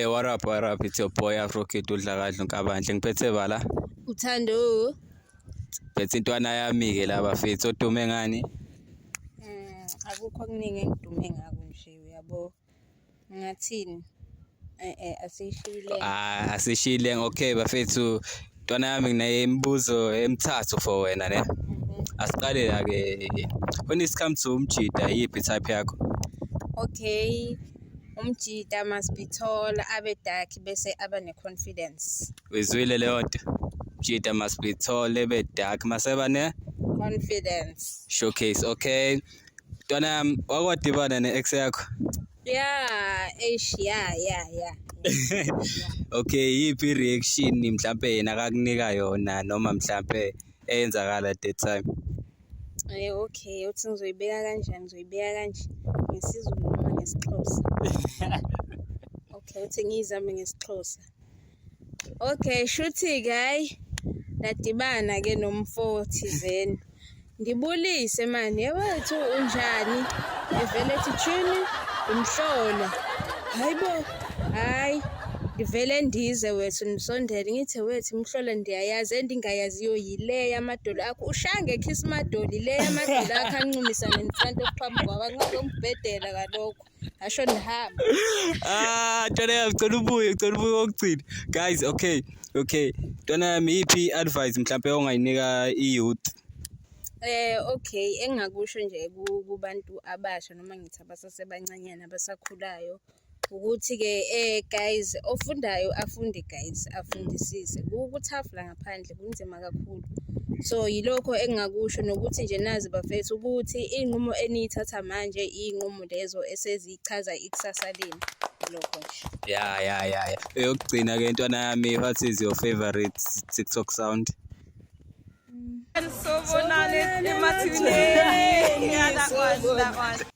Hey, what up, what up? It's your boy Afro Kid uDlakadla uNkabandle. Ngiphethe bala. Uthando. Phethe intwana yami ke la bafethu odume ngani? Akukho okuningi engidume ngako nje uyabo. Ngathini? Asishile. Ah, asishile. Okay bafethu. Ntwana yami nginaye imibuzo emithathu for wena ne. Asiqale la ke. When it comes to umjida, yiphi type yakho? Okay. Umjida must be tall, abe dark bese aba ne-confidence. Uyizwile leyo nto? Umjida must be tall, ebe dark, maseba ne Confidence. showcase. Okay. Ntwana yami, wakwadibana ne-ex yakho? Yeah, eish, yeah. Okay, yiphi reaction mhlambe yena akakunika yona noma mhlambe eyenzakala at that time? Okay, uthi ngizoyibeka kanjani? Ngizoyibeka kanje ngesiZulu noma ngesiXhosa? Okay, uthi ngiyizame ngesiXhosa. Okay, shuthi-ke hhayi nadibana ke nomfo thizeni. Ngibulise mani, yewethu unjani? Evele ethi tshini umhlola. Hayibo, hayi ngivele ndize wethu nisondele ngithi wethu imhlola ndiyayazi endingayaziyo yile yamadolo akho ushange kiss madoli le yamadolo akho ancumisane in front of phambi kwabo ngazongibhedela kalokho asho ndihamba. Ah, ntwana yami cela ubuye, cela ubuye kokugcina. Guys, okay. Ntwana yami yiphi advice mhlambe ongayinika i-youth? Okay, engingakusho nje kubantu abasha noma ngithi abasasebancanyana abasakhulayo ukuthi-ke guys ofundayo afunde guys afundisise. Ku-tough la ngaphandle kunzima kakhulu. So yilokho engingakusho nokuthi nje nazi bafethu ukuthi iy'nqumo eniyithatha manje iy'nqumo lezo esezichaza ikusasa lenu. Lokho nje. Yeah. Eyokugcina ke ntwana yami, what is your favorite TikTok sound? Sobonane emathuneni. Yeah, that one, that one.